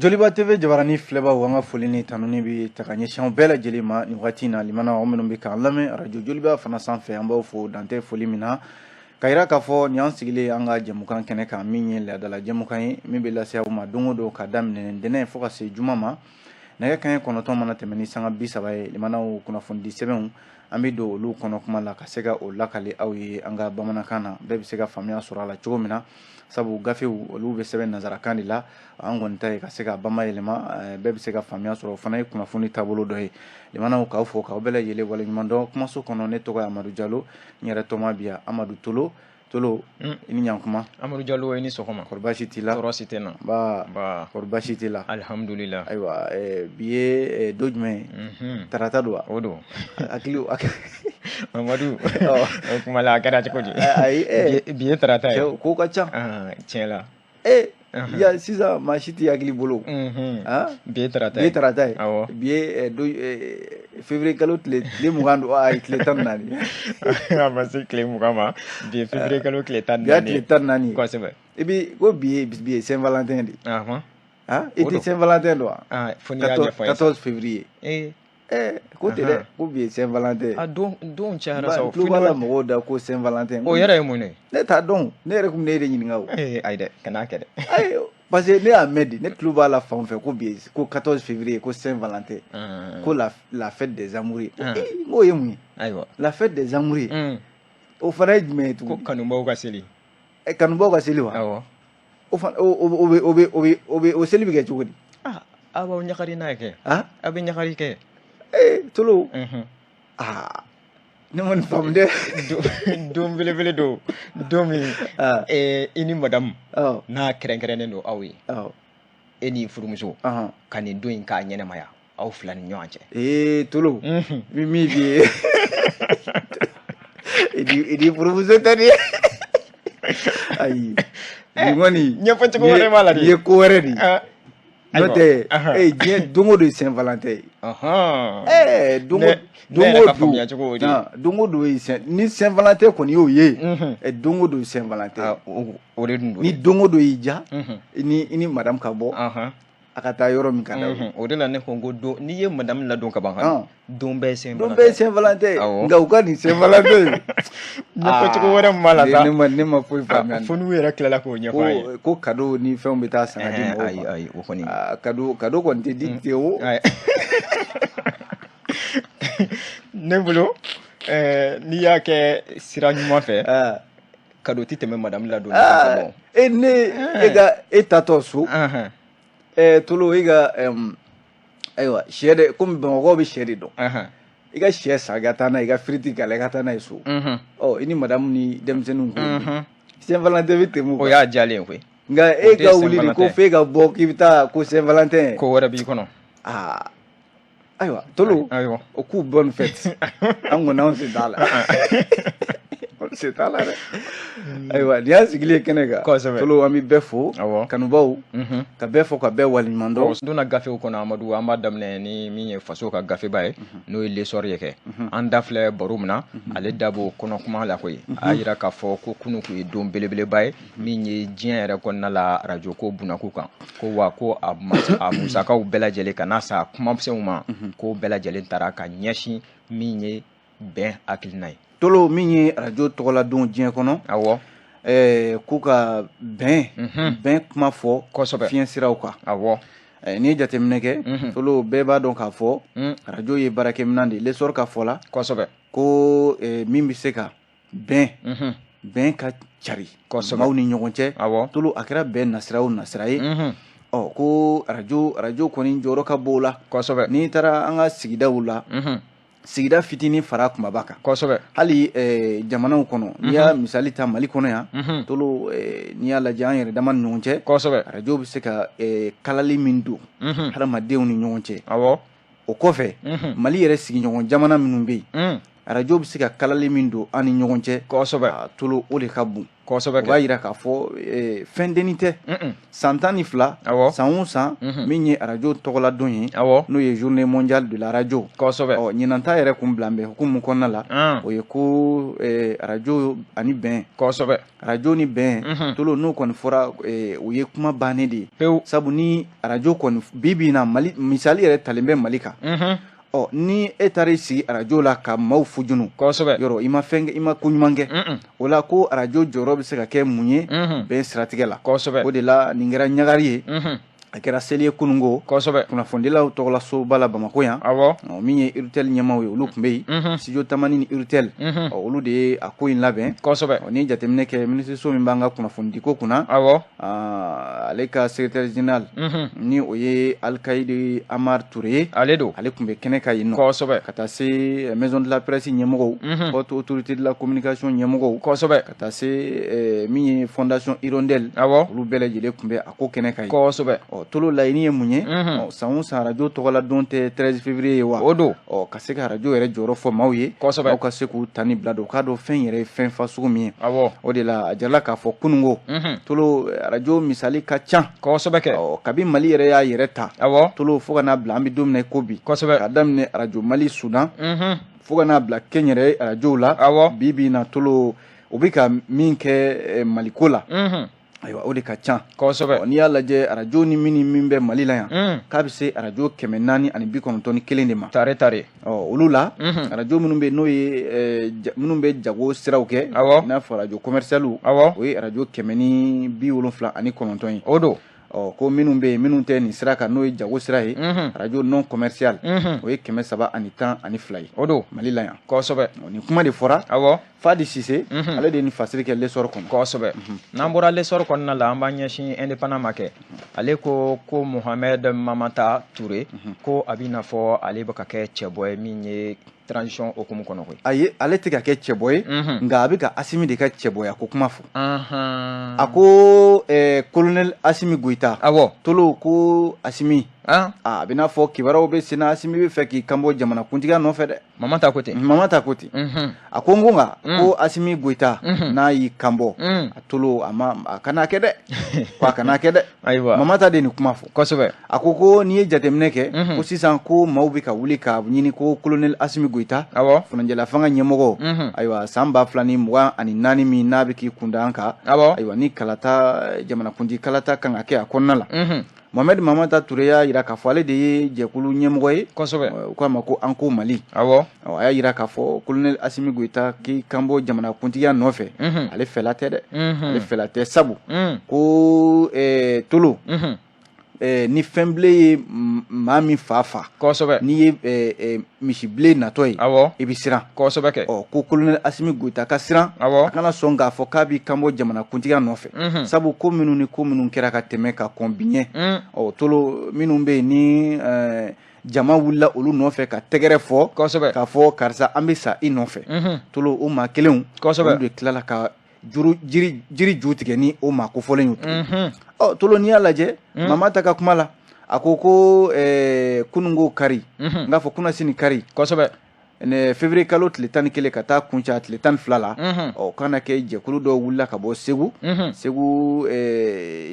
Joliba TV jabarani filɛbaw, an ka foli ni tanuni bɛ ta ka ɲɛsin aw bɛɛ lajɛlen ma nin waati in na. Limana aw minnu bɛ k'an lamɛn arajo Joliba fana sanfɛ, an b'aw fo dantɛ foli min na, ka yira k'a fɔ nin y'an sigilen an ka jɛmukan kɛnɛ kan, min ye laadala jɛmukan ye, min bɛ lase aw ma don o don ka daminɛ ntɛnɛn fo ka se juma ma, nɛgɛ kanɲɛ 9 mana tɛmɛ ni sanga 30 ye. Limanaw, kunnafonidi sɛbɛnw, an bɛ don olu kɔnɔ kuma la ka se ka o lakali aw ye an ka bamanankan na, bɛɛ bɛ se ka faamuya sɔrɔ a la cogo min na, sabu gafew olu bɛ sɛbɛn nansarakan de la. An kɔni ta ye ka se ka bamayɛlɛma, bɛɛ bɛ se ka faamuya sɔrɔ. O fana ye kunnafoni taabolo dɔ ye. Limanaw, k'aw fo k'aw bɛɛ lajɛlen waleɲuman dɔn. Kumaso kɔnɔ, ne tɔgɔ ye Amadu Jalo, n yɛrɛ tɔma biya Amadu Tolo. Tolo, i ni ɲankuma. Amadu Jalo, i ni sɔgɔma. Kɔri baasi t'i la? Tɔɔrɔ si tɛ n na. Nba, kɔri baasi t'i la? Alihamudulila. Ayiwa, bi ye don jumɛn ye? Tarata don wa? O don. Hakili Amadu, o kuma la, a kɛra cogo di? Ayi. Bi ye tarata ye. Ko ka ca. Tiɲɛ la. Ee, ya sisan maa si t'i hakili bolo. Bi ye tarata ye. Bi ye tarata ye. Awɔ. Bi ye février kalo tile 20 don, ayi, tile 14. A ma se tile 20 ma. Bi ye février kalo tile 14. Bi ye tile 14 ye. Kosɛbɛ. I bi ko bi ye Saint Valentin de ye. I tɛ Saint Valentin dɔn wa? Fo n'i y'a ɲɛfɔ n ye. 14 février. Ee. Ko tɛ dɛ, ko bi ye Saint Valentin. A don cayara sa. N tulo b'a la mɔgɔw da ko Saint Valentin. O yɛrɛ ye mun ye? Ne t'a dɔn, ne yɛrɛ tun bɛ ne de ɲininka o. Ee, ayi dɛ, kan'a kɛ dɛ. Ayi, parce que ne y'a mɛn de, ne tulo b'a la fan fɛ ko bi ko 14 février, ko Saint Valentin. Ko la fête des amoureux. Ee, n k'o ye mun ye? Ayiwa. La fête des amoureux. O fana ye jumɛn ye tuguni? Ko kanubaw ka seli. Kanubaw ka seli wa? Awɔ. O fana o bɛ o bɛ o bɛ o bɛ o seli bɛ kɛ cogo di? Ah, aw b'aw ɲagari n'a ye kɛ. Aw bɛ ɲagari kɛ. Ee, Tolo. Aa, ne ma nin faamu dɛ. Don belebele don, don min i ni madamu n'a kɛrɛnkɛrɛnnen don aw ye. E n'i furumuso ka nin don in k'a ɲɛnamaya aw fila ni ɲɔgɔn cɛ. Ee, Tolo. N bɛ min f'i ye, i ni furumuso tɛ nin ye. Ayi, nin kɔni. Ɲɛfɔcogo wɛrɛ b'a la de. Nin ye ko wɛrɛ de ye. N'o tɛ, ee, diɲɛ don o don ye Saint Valentin ye. Ɛɛ, don o don, don o don ye Saint, ni Saint Valentin kɔni y'o ye, don o don ye Saint Valentin. O de dun don. Ni don o don y'i diya, i ni madame ka bɔ. A ka taa yɔrɔ min ka d'a ye. O de la ne ko n ko don n'i ye madame ladon ka ban, don bɛɛ ye Saint Valentin. Don bɛɛ ye Saint Valentin. Nka u ka nin Saint Valentin. Ɲɛfɔcogo wɛrɛ min b'a la sa. Ne ma foyi faamuya. Fo n'u yɛrɛ tilala k'o ɲɛfɔ an ye. Ko cadeau ni fɛnw bɛ taa san ka di mɔgɔw ma. Ayi, ayi, o kɔni. Cadeau kɔni tɛ di ten o. Ne bolo, n'i y'a kɛ sira ɲuman fɛ. Cadeau tɛ tɛmɛ madame ladon kan bɔ. E ne e ka e taatɔ so. Tolo, e ka ayiwa sɛ de, komi Bamakɔ bɛ sɛ de dɔn, i ka sɛ san ka taa n'a ye, i ka frites k'a la, i ka taa n'a ye so. Ɔ, i ni madamu ni denmisɛnninw ko Saint Valentin bɛ tɛmɛ o kan. O y'a diyalen ye koyi. Nka e ka wuli de ko f'e ka bɔ k'i bɛ taa ko Saint Valentin. Ko wɛrɛ b'i kɔnɔ. Aa, ayiwa Tolo, o k'u bonne fête. An kɔni, anw sen t'a la, anw sen t'a la dɛ. Ayiwa, nin y'an sigilen ye kɛnɛ kan. Tolo, an bɛ bɛɛ fo, kanubaw, ka bɛɛ fo ka bɛɛ waleɲuman dɔn. Donna gafew kɔnɔ, Amadu, an b'a daminɛ ni min ye faso ka gafeba ye, n'o ye L'Essor ye kɛ. An da filɛ baro min na, ale da b'o kɔnɔ kuma la koyi. A y'a jira k'a fɔ ko kunun tun ye don belebeleba ye min ye diɲɛ yɛrɛ kɔnɔna la arajo ko bunakun kan, ko wa ko a musakaw bɛɛ lajɛlen ka n'a sa kumasenw ma, ko bɛɛ lajɛlen taara ka ɲɛsin min ye bɛn hakilina ye. Tolo, min ye arajo tɔgɔladon diɲɛ kɔnɔ. Awɔ. K'u ka bɛn kuma fɔ. Kosɛbɛ. Fiɲɛ siraw kan. Awɔ. N'i ye jateminɛ kɛ, Tolo, bɛɛ b'a dɔn k'a fɔ arajo ye baarakɛminɛn de ye. L'Essor ka fɔ la. Kosɛbɛ. Ko min bɛ se ka bɛn ka cari maaw ni ɲɔgɔn cɛ. Awɔ. Tolo, a kɛra bɛn nasira o nasira ye. Ɔ, ko arajo kɔni jɔyɔrɔ ka bon o la. Kosɛbɛ. N'i taara an ka sigidaw la, sigida fitinin fara kumaba kan. Kosɛbɛ. Hali jamanaw kɔnɔ, n'i y'a misali ta Mali kɔnɔ yan, Tolo, n'i y'a lajɛ an yɛrɛ dama ni ɲɔgɔn cɛ. Kosɛbɛ. Arajo bɛ se ka kalali min don hadamadenw ni ɲɔgɔn cɛ. Awɔ. O kɔfɛ, Mali yɛrɛ sigiɲɔgɔn jamana minnu bɛ yen, arajo bɛ se ka kalali min don an ni ɲɔgɔn cɛ. Kosɛbɛ. Tolo, o de ka bon. Kosɛbɛ. O b'a jira k'a fɔ fɛn dennin tɛ. San 12, san o san, min ye arajo tɔgɔladon ye, n'o ye journée mondiale de la radio. Kosɛbɛ. Ɔ, ɲinan ta yɛrɛ kun bila bɛ hukumu kɔnɔna la, o ye ko arajo ani bɛn. Kosɛbɛ. Arajo ni bɛn, Tolo, n'o kɔni fɔra, o ye kuma bannen de ye pewu. Sabu ni arajo kɔni bi bi in na, Mali misali yɛrɛ talen bɛ Mali kan. Ɔ, ni e taara i sigi arajo la ka maaw fujunu, yɔrɔ i ma fɛn, i ma ko ɲuman kɛ. O la, ko arajo jɔyɔrɔ bɛ se ka kɛ mun ye bɛn siratigɛ la? O de la nin kɛra ɲagari ye, a kɛra seli ye kununko kunnafonidilaw tɔgɔlasoba la Bamakɔ yan. Min ye URTEL ɲɛmaaw ye, olu tun bɛ yen, Studio Tamani ni URTEL, olu de ye a ko in labɛn. Ni jateminɛ kɛ, minisiriso min b'an ka kunnafonidiko kunna, ale ka secrétaire général, ni o ye Alikayidi Amar Ture ye, ale don. Ale tun bɛ kɛnɛ kan yen nɔ. Ka taa se maison de la presse ɲɛmɔgɔw, haute autorité de la communication ɲɛmɔgɔw, ka taa se min ye fondation Hirondelle, olu bɛɛ lajɛlen tun bɛ a ko kɛnɛ kan yen. Ɔ, Tolo, laɲini ye mun ye? San o san arajo tɔgɔladon tɛ 13 février ye wa? O don. Ɔ, ka se ka arajo yɛrɛ jɔyɔrɔ fɔ maaw ye, aw ka se k'u ta ni bila don, k'a dɔn fɛn yɛrɛ ye fɛn fasugu min ye. O de la a jirala k'a fɔ kununko, Tolo, arajo misali ka ca. Kosɛbɛ kɛ. Ɔ, kabi Mali yɛrɛ y'a yɛrɛ ta, Tolo, fo ka n'a bila an bɛ don min na i ko bi, ka daminɛ arajo Mali Sudan fo ka n'a bila kɛnyɛrɛye arajow la, bi bi in na, Tolo, o bɛ ka min kɛ Maliko la, ayiwa, o de ka ca. N'i y'a lajɛ, arajo ni min ni min bɛ Mali la yan, k'a bɛ se arajo 491 de ma. Tare tare. Ɔ, olu la, arajo minnu bɛ, n'o ye minnu bɛ jago siraw kɛ, i n'a fɔ arajo commercial, o ye arajo 179 ye. O don. Ɔ, ko minnu bɛ yen, minnu tɛ nin sira kan, n'o ye jago sira ye, arajo non commercial, o ye 312 ye. O don. Mali la yan. Nin kuma de fɔra. Fadi Sise, ale de ye nin fasiri kɛ L'Essor kɔnɔ. Kosɛbɛ. N'an bɔra L'Essor kɔnɔna la, an b'an ɲɛsin Indépendant ma kɛ. Ale ko ko Mohamed Mamata Touré, ko a b'i n'a fɔ ale bɛ ka kɛ cɛbɔ ye min ye transition hukumu kɔnɔ koyi. Ayi, ale tɛ ka kɛ cɛbɔ ye, nka a bɛ ka Asimi de ka cɛbɔya ko kuma fɔ. A ko colonel Asimi Goyita, Tolo, ko Asimi, a bɛ n'a fɔ kibaruyaw bɛ senna, Asimi bɛ fɛ k'i kanbɔ jamanakuntigiya nɔfɛ dɛ. Mamata ko ten. Mamata ko ten. A ko n ko nka ko Asimi Goyita n'a y'i kanbɔ, a Tolo, a ma, a kana kɛ dɛ, ko a kana kɛ dɛ. Mamata de ye nin kuma fɔ. A ko ko n'i ye jateminɛ kɛ, ko sisan ko maaw bɛ ka wuli k'a ɲini ko colonel Asimi Goyita, furancɛla fanga ɲɛmɔgɔ, ayiwa, san 2024 min n'a bɛ k'i kunda an kan, ayiwa, ni kalata, jamanakuntigi kalata kan ka kɛ a kɔnɔna la, Mohamed Mamata Touré y'a jira k'a fɔ ale de ye jɛkulu ɲɛmɔgɔ ye. U k'a ma ko An Ko Mali. A y'a jira k'a fɔ colonel Asimi Goyita k'i kanbɔ jamanakuntigiya nɔfɛ, ale fɛla tɛ dɛ, ale fɛla tɛ, sabu ko Tolo, ni fɛnbilen ye maa min fa fa, n'i ye misibilen natɔ ye, i bɛ siran. Kosɛbɛ kɛ. Ɔ, ko colonel Asimi Goyita ka siran, a kana sɔn k'a fɔ k'a b'i kanbɔ jamanakuntigiya nɔfɛ, sabu ko minnu ni ko minnu kɛra ka tɛmɛ ka kɔn bi ɲɛ, ɔ, Tolo, minnu bɛ yen ni jama wulila olu nɔfɛ ka tɛgɛrɛ fɔ, k'a fɔ karisa, an bɛ sa i nɔfɛ, Tolo, o maa kelenw, olu de tilala ka juru jiri ju tigɛ ni o maa kofɔlen ye. Ɔ, Tolo, n'i y'a lajɛ Mamata ka kuma la, a ko ko kununko kari, n k'a fɔ kunasini kari, février kalo tile 11 ka taa kuncɛ a tile 12 la, ɔ, kana kɛ jɛkulu dɔw wulila ka bɔ Segu, Segu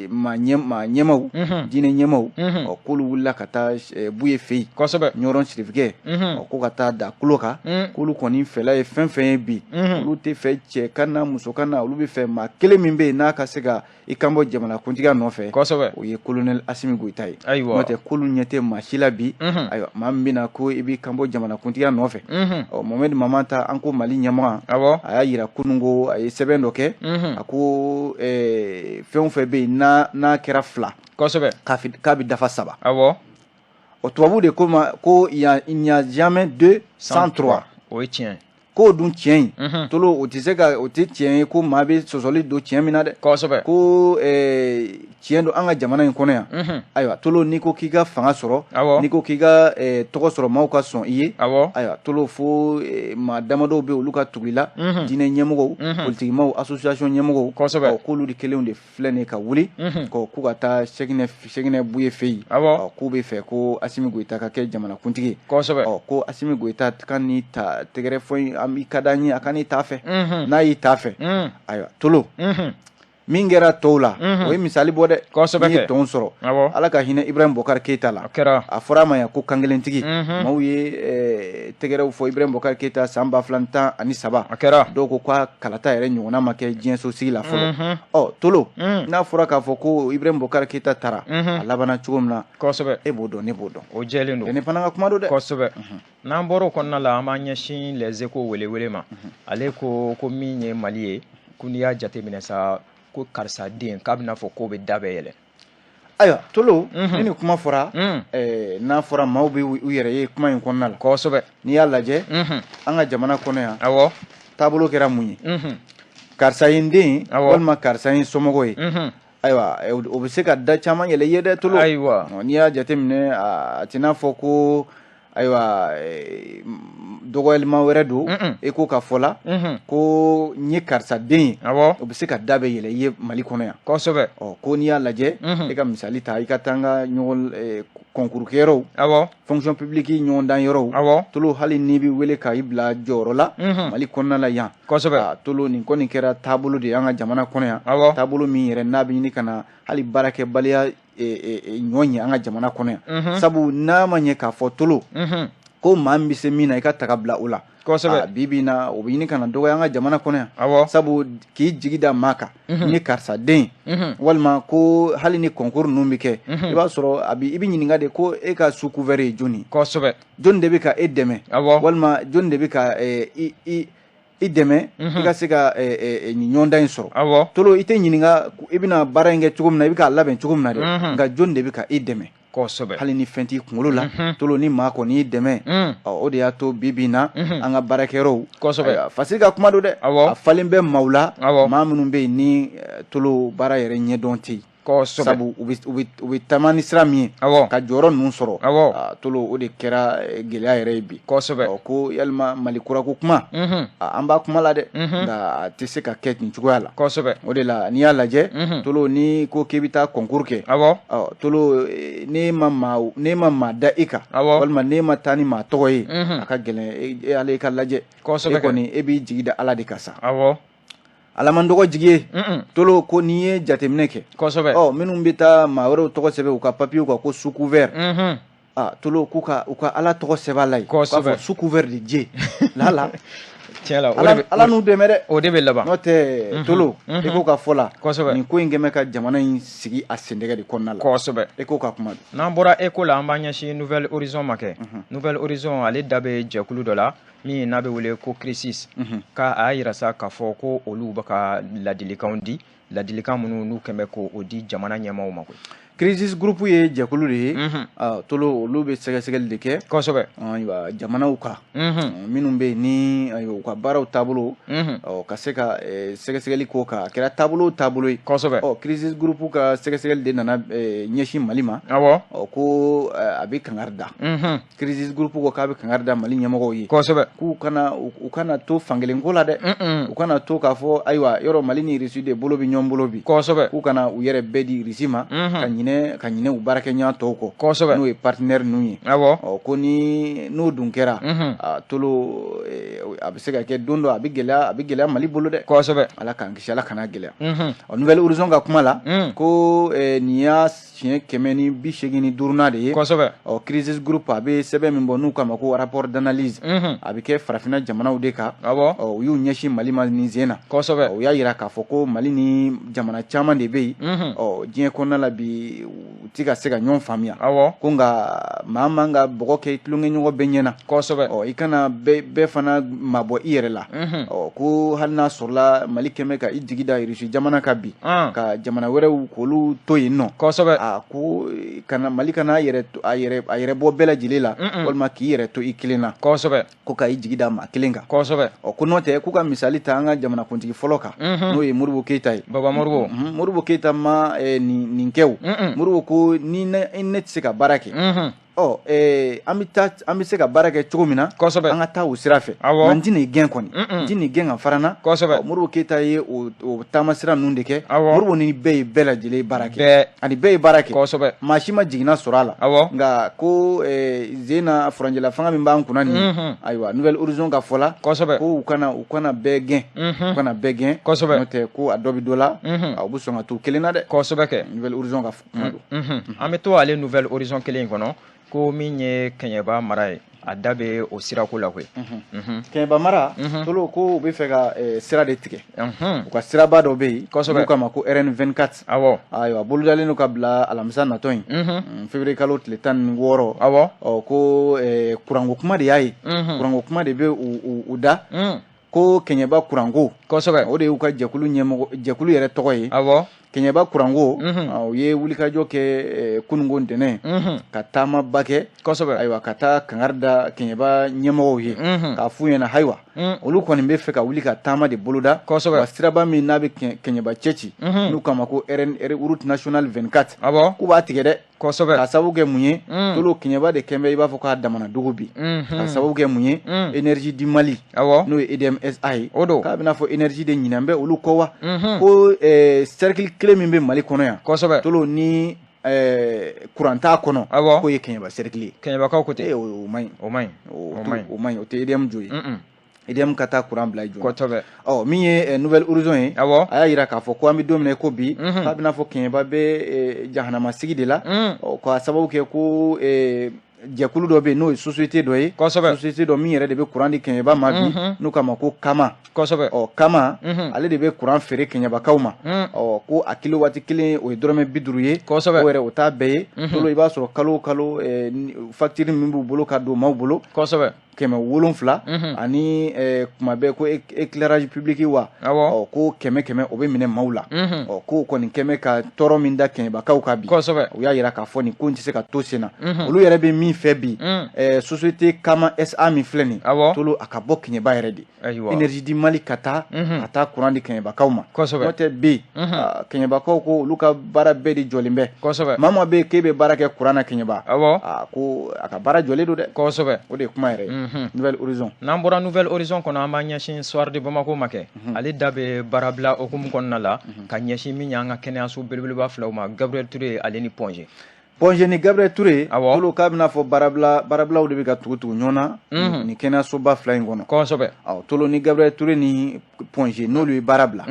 maa ɲɛmaw, diinɛ ɲɛmaw, ɔ, k'olu wulila ka taa Buye fɛ yen, Ɲɔrɔn sirifikɛ, ɔ, ko ka taa da kulo kan, k'olu kɔni fɛla ye fɛn fɛn ye bi, olu tɛ fɛ cɛ ka na, muso ka na, olu bɛ fɛ maa kelen min bɛ yen n'a ka se ka i kanbɔ jamanakuntigiya nɔfɛ, o ye colonel Asimi Goyita ye. N'o tɛ, k'olu ɲɛ tɛ maa si la bi, ayiwa, maa min bɛna ko i b'i kanbɔ jamanakuntigiya nɔfɛ. Ɔ, Mohamed Mamata, An Ko Mali ɲɛmaga, a y'a yira kunun ko a ye sɛbɛn dɔ kɛ, a ko fɛn o fɛn bɛ yen n'a kɛra fila, k'a bɛ dafa saba. O tubabu de ko ma ko il n'y a jamais deux sans trois. O ye tiɲɛ. K'o dun tiɲɛ in, Tolo, o tɛ se ka, o tɛ tiɲɛ ye ko maa bɛ sɔsɔli don tiɲɛ min na dɛ. Ko Tiɲɛ don, an ka jamana in kɔnɔ yan, ayiwa Tolo, n'i ko k'i ka fanga sɔrɔ, n'i ko k'i ka tɔgɔ sɔrɔ, maaw ka sɔn i ye, ayiwa Tolo, fo maa damadɔw bɛ, olu ka tugu i la, diinɛ ɲɛmɔgɔw, politikimaw, association ɲɛmɔgɔw. K'olu de kelenw de filɛ nin ka wuli k'u ka taa Sɛkinɛ Buye fɛ yen, k'u bɛ fɛ ko Asimi Goyita ka kɛ jamanakuntigi ye. Ko Asimi Goyita ka n'i ta tɛgɛrɛ fɔ in ka d'an ye, a ka n'i ta fɛ. N'a y'i ta fɛ, ayiwa Tolo, min kɛra tɔw la, o ye misali bɔ dɛ. N'i ye tɔn sɔrɔ, Ala ka hinɛ Ibrahim Bɔkari Keyita la, a fɔra a ma yan ko kankelentigi. Maaw ye tɛgɛrɛw fɔ Ibrahim Bɔkari Keyita san 2013. A kɛra. Dɔw ko k'a kalata yɛrɛ ɲɔgɔnna ma kɛ diɲɛso sigi la fɔlɔ. Ɔ Tolo, n'a fɔra k'a fɔ ko Ibrahim Bɔkari Keyita taara, a labanna cogo min na, e b'o dɔn, ne b'o dɔn. O jɛlen don. Ne fana ka kuma don dɛ. Kosɛbɛ. N'an bɔra o kɔnɔna la, an b'an ɲɛsin Les Échos welewele ma. Ale ko ko min ye Mali ye, ko n'i y'a jateminɛ sa, ko karisa den, k'a bɛna fɔ k'o bɛ da bɛɛ yɛlɛ. Ayiwa Tolo, ni nin kuma fɔra, n'a fɔra maaw bɛ u yɛrɛ ye kuma in kɔnɔna la. N'i y'a lajɛ, an ka jamana kɔnɔ yan, taabolo kɛra mun ye? Karisa ye n den ye, walima karisa ye n somɔgɔ ye. Ayiwa, o bɛ se ka da caman yɛlɛ i ye dɛ, Tolo. N'i y'a jateminɛ, a tɛna fɔ ko ayiwa dɔgɔyalima wɛrɛ don. E ko ka fɔ la ko n ye karisa den ye, o bɛ se ka da bɛɛ yɛlɛ i ye Mali kɔnɔ yan. Ɔ ko n'i y'a lajɛ, e ka misali ta, i ka taa an ka ɲɔgɔn concours kɛyɔrɔw, fonction publique ɲɔgɔndan yɔrɔw, Tolo, hali n'i bɛ wele ka i bila jɔyɔrɔ la Mali kɔnɔna la yan. Tolo, nin kɔni kɛra taabolo de ye an ka jamana kɔnɔ yan, taabolo min yɛrɛ n'a bɛ ɲini ka na hali baarakɛbaliya ɲɔ ɲɛ an ka jamana kɔnɔ yan. Sabu n'a ma ɲɛ k'a fɔ Tolo ko maa min bɛ se min na, i ka ta ka bila o la, bi bi in na, o bɛ ɲini ka na dɔgɔya an ka jamana kɔnɔ yan. Sabu k'i jigi da maa kan, n ye karisa den ye, walima ko hali ni concours ninnu bɛ kɛ, i b'a sɔrɔ a i bɛ ɲininka de ko e ka sous couvert ye jɔni? Jɔni de bɛ ka e dɛmɛ, walima jɔni de bɛ ka i dɛmɛ i ka se ka nin ɲɔgɔndan in sɔrɔ? Tolo, i tɛ ɲininka i bɛna baara in kɛ cogo min na, i bɛ k'a labɛn cogo min na dɛ, nka jɔni de bɛ ka i dɛmɛ? Hali ni fɛn t'i kunkolo la, Tolo, ni maa kɔni y'i dɛmɛ, o de y'a to bi bi in na an ka baarakɛyɔrɔw, Fasiri ka kuma don dɛ, a falen bɛ maaw la, maa minnu bɛ yen ni Tolo baara yɛrɛ ɲɛdɔn tɛ yen. Sabu u bɛ taama ni sira min ye ka jɔyɔrɔ ninnu sɔrɔ, Tolo, o de kɛra gɛlɛya yɛrɛ ye bi. Ko yalima Mali kura ko kuma, an b'a kuma la dɛ, nka a tɛ se ka kɛ nin cogoya la. O de la, n'i y'a lajɛ Tolo, ni ko k'i bɛ taa concours kɛ, Tolo, n'e ma maa da i kan, walima n'e ma taa ni maa tɔgɔ ye, a ka gɛlɛn e ale ka lajɛ. E kɔni, e b'i jigi da Ala de kan sa. Ala man dɔgɔ jigi ye. Tolo, ko n'i ye jateminɛ kɛ, ɔ minnu bɛ taa maa wɛrɛw tɔgɔ sɛbɛn u ka papiyew kan ko sous couvert, Tolo, k'u ka u ka Ala tɔgɔ sɛbɛn a la yen, k'a fɔ sous couvert de Dieu lala. Tiɲɛ la. Ala n'u dɛmɛ dɛ. O de bɛ laban. N'o tɛ Tolo, e ko ka fɔ la, nin ko in kɛmɛ ka jamana in sigi a sendɛgɛ de kɔnɔna la. E ko ka kuma don. N'an bɔra Échos la, an b'an ɲɛsin Nouvel Horizon ma kɛ. Nouvel Horizon, ale da bɛ jɛkulu dɔ la min n'a bɛ wele ko CRISIS, k'a a y'a yira sa k'a fɔ ko olu bɛ ka ladilikanw di, ladilikan minnu n'u kɛn bɛ k'o di jamana ɲɛmaaw ma koyi. Crisis Group ye jɛkulu de ye, Tolo, olu bɛ sɛgɛsɛgɛli de kɛ. Ayiwa, jamanaw kan minnu bɛ yen ni u ka baaraw taabolo ka se ka sɛgɛsɛgɛli k'o kan, a kɛra taabolo o taabolo ye. Ɔ Crisis Group ka sɛgɛsɛgɛli de nana ɲɛsin Mali ma. Ɔ ko a bɛ kangari da. Crisis Group ko k'a bɛ kangari da Mali ɲɛmɔgɔw ye. K'u kana u kana to fankelenko la dɛ. U kana to k'a fɔ ayiwa yɔrɔ Mali ni Russie de bolo bɛ ɲɔgɔn bolo bi. K'u kana u yɛrɛ bɛɛ di Russie ma, ka ɲinɛ u baarakɛɲɔgɔn tɔw kɔ. N'o ye partenaire ninnu ye. Ɔ ko ni n'o dun kɛra, Tolo, a bɛ se ka kɛ don dɔ a bɛ gɛlɛya Mali bolo dɛ. Ala k'an kisi, Ala kana gɛlɛya. Ɔ Nouvel Horizon ka kuma la, ko nin y'a siɲɛ 185nan de ye. Ɔ Crisis Group a bɛ sɛbɛn min bɔ n'u k'a ma ko rapport d'analyse, a bɛ kɛ farafinna jamanaw de kan. Ɔ u y'u ɲɛsin Mali ma nin sen na. U y'a yira k'a fɔ ko Mali ni jamana caman de bɛ yen. Ɔ diɲɛ kɔnɔna la bi, u ti ka se ka ɲɔgɔn faamuya. Awɔ. Ko nka maa man ka bɔgɔ kɛ i tulonkɛɲɔgɔn bɛɛ ɲɛna. Kosɛbɛ. Ɔ, i kana bɛɛ fana mabɔ i yɛrɛ la. Ɔ, ko hali n'a sɔrɔla Mali kɛmɛ ka i jigi da Irisi jamana kan bi, ka jamana wɛrɛw k'olu to yen nɔ. Kosɛbɛ. A ko kana Mali kana a yɛrɛ a yɛrɛ a yɛrɛ bɔ bɛɛ lajɛlen la, walima k'i yɛrɛ to i kelen na. Kosɛbɛ. Ko ka i jigi da maa kelen kan. Kosɛbɛ. Ɔ, ko n'o tɛ, k'u ka misali ta an ka jamanakuntigi fɔlɔ kan, n'o ye Modibo Keyita ye. Baba Modibo. Modibo Keyita ma nin kɛ o. Modibo ko ni ne tɛ se ka baara kɛ, ɔ, an bɛ taa, an bɛ se ka baara kɛ cogo min na. Kosɛbɛ. An ka taa o sira fɛ. Awɔ. Nka n tɛna i gɛn kɔni. N tɛna i gɛn ka fara n na. Kosɛbɛ. Modibo Keyita ye o taamasira ninnu de kɛ. Awɔ. Modibo ni bɛɛ ye bɛɛ lajɛlen baara kɛ. Bɛɛ. Ani bɛɛ ye baara kɛ. Kosɛbɛ. Maa si ma jiginna sɔrɔ a la. Awɔ. Nka ko zen na furancɛla fanga min b'an kunna nin ye. Ayiwa, Nouvel Horizon ka fɔ la. Kosɛbɛ. Ko u kana bɛɛ gɛn. U kana bɛɛ gɛn. Kosɛbɛ. N'o tɛ ko a dɔ bɛ dɔ la. U bɛ sɔn ka to kelen na dɛ. Kosɛbɛ kɛ. Nouvel Horizon ka kuma don. An bɛ to ale Nouvel Horizon kelen in kɔnɔ. Ko min ye Kɛɲɛba mara ye, a da bɛ o sirako la koyi. Kɛɲɛba mara, Tolo, ko u bɛ fɛ ka sira de tigɛ. U ka siraba dɔ bɛ yen. Kosɛbɛ. N'u k'a ma ko RN 24. Awɔ. Ayiwa, bolodalen don ka bila alamisa natɔ in. Février kalo tile 16. Awɔ. Ɔ, ko kuranko kuma de y'a ye. Kuranko kuma de bɛ u da. Ko Kɛɲɛba kuranko. Kosɛbɛ. O de y'u ka jɛkulu ɲɛmɔgɔ, jɛkulu yɛrɛ tɔgɔ ye. Awɔ. Kɛɲɛba kuranko, u ye wulikajɔ kɛ kununko ntɛnɛn, ka taamaba kɛ. Kosɛbɛ. Ayiwa, ka taa kangari da Kɛɲɛba ɲɛmɔgɔw ye. K'a f'u ɲɛna, ayiwa, olu kɔni bɛ fɛ ka wuli ka taama de boloda. Kosɛbɛ. Wa siraba min n'a bɛ Kɛɲɛba cɛ ci, n'u k'a ma ko RN, route nationale 24. Awɔ. K'u b'a tigɛ dɛ. Kosɛbɛ. Ka sababu kɛ mun ye? Tolo, Kɛɲɛba de kɛn bɛ i b'a fɔ k'a damana dugu bi. Ka sababu kɛ mun ye? Énergie du Mali. Awɔ. N'o ye EDM SA ye. O don. K'a bɛna fɔ énergie de ɲinɛn bɛ olu kɔ wa? Ko cercle kelen min bɛ Mali kɔnɔ yan. Kosɛbɛ. Tolo, ni courant t'a kɔnɔ. Awɔ. K'o ye Kɛɲɛba cercle ye. Kɛɲɛbakaw ko ten. O man ɲi. O man ɲi. O man ɲi. O tɛ EDM jo ye. EDM ka taa courant bila i jɔ. Kosɛbɛ. Ɔ, min ye Nouvel Horizon ye. Awɔ. A y'a jira k'a fɔ ko an bɛ don min na i ko bi, k'a bɛna fɔ Kɛɲɛba bɛ jahanama sigi de la. Ɔ, k'a sababu kɛ ko jɛkulu dɔ bɛ yen n'o ye société dɔ ye. Kosɛbɛ. Société dɔ min yɛrɛ de bɛ courant di Kɛɲɛba ma bi, n'u k'a ma ko Kama. Kosɛbɛ. Ɔ, Kama, ale de bɛ courant feere Kɛɲɛbakaw ma. Ɔ, ko a kilowatt kelen o ye dɔrɔmɛ 50 ye. Kosɛbɛ. O yɛrɛ o t'a bɛɛ ye. Tolo, i b'a sɔrɔ kalo o kalo facture min b'u bolo ka don maaw bolo. Kosɛbɛ. 700 ani kuma bɛɛ ko éclairage public wa. Awɔ. Ɔ, ko 100 o bɛ minɛ maaw la. Ɔ, ko kɔni kɛmɛ ka tɔɔrɔ min da Kɛɲɛbakaw kan bi. Kosɛbɛ. U y'a jira k'a fɔ nin ko in tɛ se ka to sen na. Olu yɛrɛ bɛ min fɛ bi, société Kama SA min filɛ nin. Awɔ. Tolo, a ka bɔ Kɛɲɛba yɛrɛ de. Ayiwa. Énergie du Mali ka taa, ka taa courant di Kɛɲɛbakaw ma. Kosɛbɛ. N'o tɛ bi, Kɛɲɛbakaw ko olu ka baara bɛɛ de jɔlen bɛ. Kosɛbɛ. Maa maa bɛ yen k'e bɛ baara kɛ courant na Kɛɲɛba. Awɔ. Aa, ko a ka baara jɔlen don dɛ. Kosɛbɛ. O de ye kuma yɛrɛ ye. Nouvel Horizon. N'an bɔra Nouvel Horizon kɔnɔ, an b'an ɲɛsin Soir de Bamako ma kɛ. Ale da bɛ baarabila hukumu kɔnɔna la, ka ɲɛsin min y'an ka kɛnɛyaso belebeleba filaw ma, Gabriel Touré ale ni Point G. Point G ni Gabriel Touré. Awɔ. Tolo, k'a bɛna fɔ baarabilaw de bɛ ka tugu tugu ɲɔgɔn na nin kɛnɛyasoba fila in kɔnɔ. Kosɛbɛ. Awɔ, Tolo, ni Gabriel Touré ni Point G n'olu ye baara bila.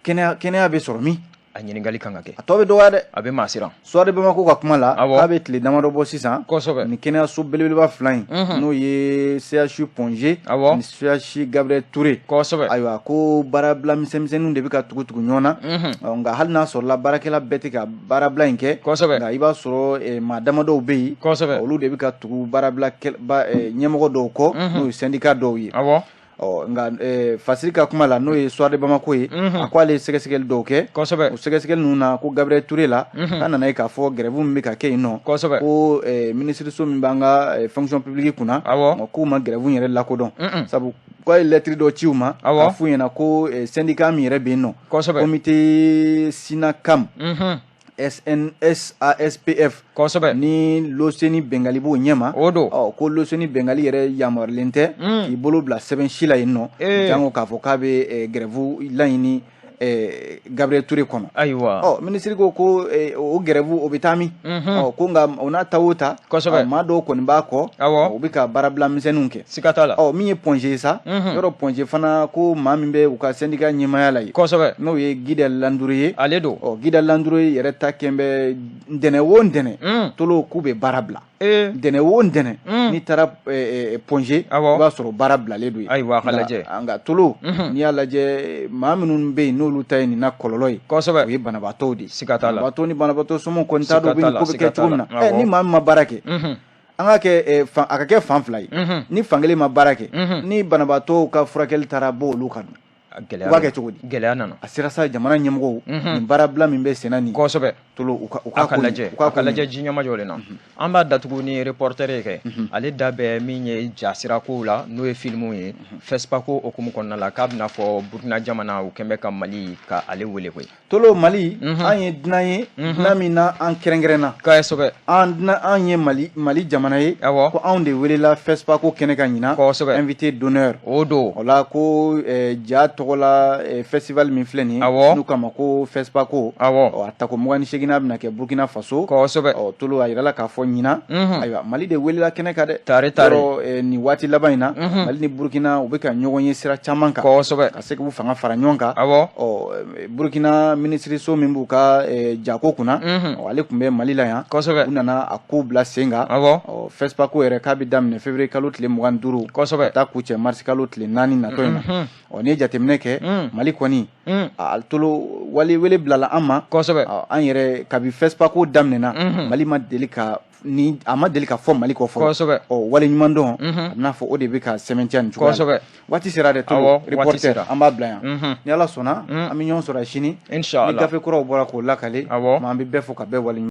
Kɛnɛya bɛ sɔrɔ min? A ɲininkali kan ka kɛ. A tɔ bɛ dɔgɔya dɛ. A bɛ maa siran. Soir de Bamako ka kuma la, Awɔ. k'a bɛ tile damadɔ bɔ sisan. Kosɛbɛ. Nin kɛnɛyaso belebeleba fila in, n'o ye CHU Point G, Awɔ. ni CHU Gabriel Touré. Kosɛbɛ. Ayiwa, ko baarabila misɛnmisɛnninw de bɛ ka tugu tugu ɲɔgɔn na. Ɔ, nka hali n'a sɔrɔla baarakɛla bɛɛ tɛ ka baarabila in kɛ. Kosɛbɛ. Nka i b'a sɔrɔ maa damadɔw bɛ yen. Kosɛbɛ. Olu de bɛ ka tugu baarabila ɲɛmɔgɔ dɔw kɔ, n'o ye syndicat dɔw ye. Awɔ. Ɔ, nka Fasiri ka kuma la, n'o ye Soir de Bamako ye, a ko ale ye sɛgɛsɛgɛli dɔw kɛ. Kosɛbɛ. O sɛgɛsɛgɛli ninnu na, ko Gabriel Touré la, k'a nana ye k'a fɔ grève min bɛ ka kɛ yen nɔ. Kosɛbɛ. Ko minisiriso min b'an ka fonction publique kunna. Awɔ. K'u ma grève in yɛrɛ lakodɔn. Sabu k'a ye lettre dɔ ci u ma. Awɔ. K'a f'u ɲɛna ko syndicat min yɛrɛ bɛ yen nɔ. Kosɛbɛ. Comité Synacam. SNSASPF. Kosɛbɛ. Ni Loseni Bengali b'o ɲɛma. O don. Ɔ, ko Loseni Bengali yɛrɛ yamaruyalen tɛ k'i bolo bila sɛbɛn si la yen nɔ. Jango k'a fɔ k'a bɛ grève laɲini Gabriel Touré kɔnɔ. Ayiwa. Ɔ, minisiri ko ko o grève o bɛ taa min? Ɔ, ko nka o n'a ta o ta. Kosɛbɛ. Maa dɔw kɔni b'a kɔ. Awɔ. U bɛ ka baarabila misɛnninw kɛ. Siga t'a la. Ɔ, min ye Point G ye sa. Yɔrɔ Point G fana, ko maa min bɛ u ka syndicat ɲɛmaaya la yen. Kosɛbɛ. N'o ye Guida Landure ye. Ale don. Ɔ, Guida Landure yɛrɛ ta kɛn bɛ ntɛnɛn o ntɛnɛn. Tolo, k'u bɛ baara bila. Ntɛnɛn o ntɛnɛn, n'i taara Point G, Awɔ. i b'a sɔrɔ baara bilalen don yen. Ayiwa, a ka lajɛ. Nka Tolo, n'i y'a lajɛ, maa minnu bɛ yen n'olu n'olu ta ye nin na kɔlɔlɔ ye, kosɛbɛ, o ye banabaatɔw de ye. Siga t'a la. Banabaatɔ ni banabaatɔ somɔgɔw kɔni t'a dɔn u bɛ nin ko bɛ Siga kɛ cogo min na. t'a la, Ni maa min ma baara kɛ, an ka kɛ a ka kɛ fan fila ye. Ni fan kelen ma baara kɛ, ni banabaatɔw ka furakɛli taara bɔ olu kan, Gɛlɛya u b'a kɛ cogo di? Gɛlɛya nana. A sera sa, jamana ɲɛmɔgɔw, nin baarabila min bɛ senna nin, Kosɛbɛ. Tolo, u ka u A ka ka ko lajɛ u ka a ka ko lajɛ ji ɲɛmajɔlen na. An b'a datugu ni Reporter ye kɛ, ale da bɛ min ye jasira kow la, n'o ye filimu ye, FESPACO hukumu kɔnɔna la, k'a bɛna fɔ Burukina jamana, u kɛn bɛ ka Mali ka ale wele koyi. Tolo, Mali, an ye dunan ye, dunan min na an kɛrɛnkɛrɛnna. Kosɛbɛ. An dunan, an ye Mali jamana ye. Ko anw de welela FESPACO kɛnɛ kan ɲinan, invité d'honneur. O don. O la ko ja tɔgɔ la festival min filɛ nin ye, n'u k'a ma ko FESPACO, a tako 28nan bɛna kɛ Burukina Faso. Ɔ Tolo, a yirala k'a fɔ ɲinan, ayiwa, Mali de welela kɛnɛ kan dɛ. Tare tare. Yɔrɔ, nin waati laban in na, Mali ni Burukina, u bɛ ka ɲɔgɔn ye sira caman kan, ka se k'u fanga fara ɲɔgɔn kan. Ɔ Burukina minisiriso min b'u ka jako kunna, ɔ, ale tun bɛ Mali la yan. U nana a ko bila sen kan. Ɔ, FESPACO yɛrɛ, k'a bɛ daminɛ février kalo tile 25, ka taa kuncɛ mars kalo tile 4 natɔ in na. Ɔ, n'i ye jateminɛ kɛ, Mali kɔni, a Tolo, wale wele bilala an ma. An yɛrɛ, kabi FESPACO daminɛna, Mali ma deli ka ni a ma deli ka fɔ Mali kɔ fɔlɔ. Ɔ, wale ɲuman dɔn, a bɛna fɔ o de bɛ ka sɛmɛntiya nin cogoya la. Waati sera dɛ, Tolo. Awɔ, waati Reporter, sera. an b'a bila yan. Ni Ala sɔnna, an bɛ ɲɔgɔn sɔrɔ sini. Inshallah. Ni gafe kuraw bɔra k'o lakale, an bɛ bɛɛ fo ka bɛɛ wale.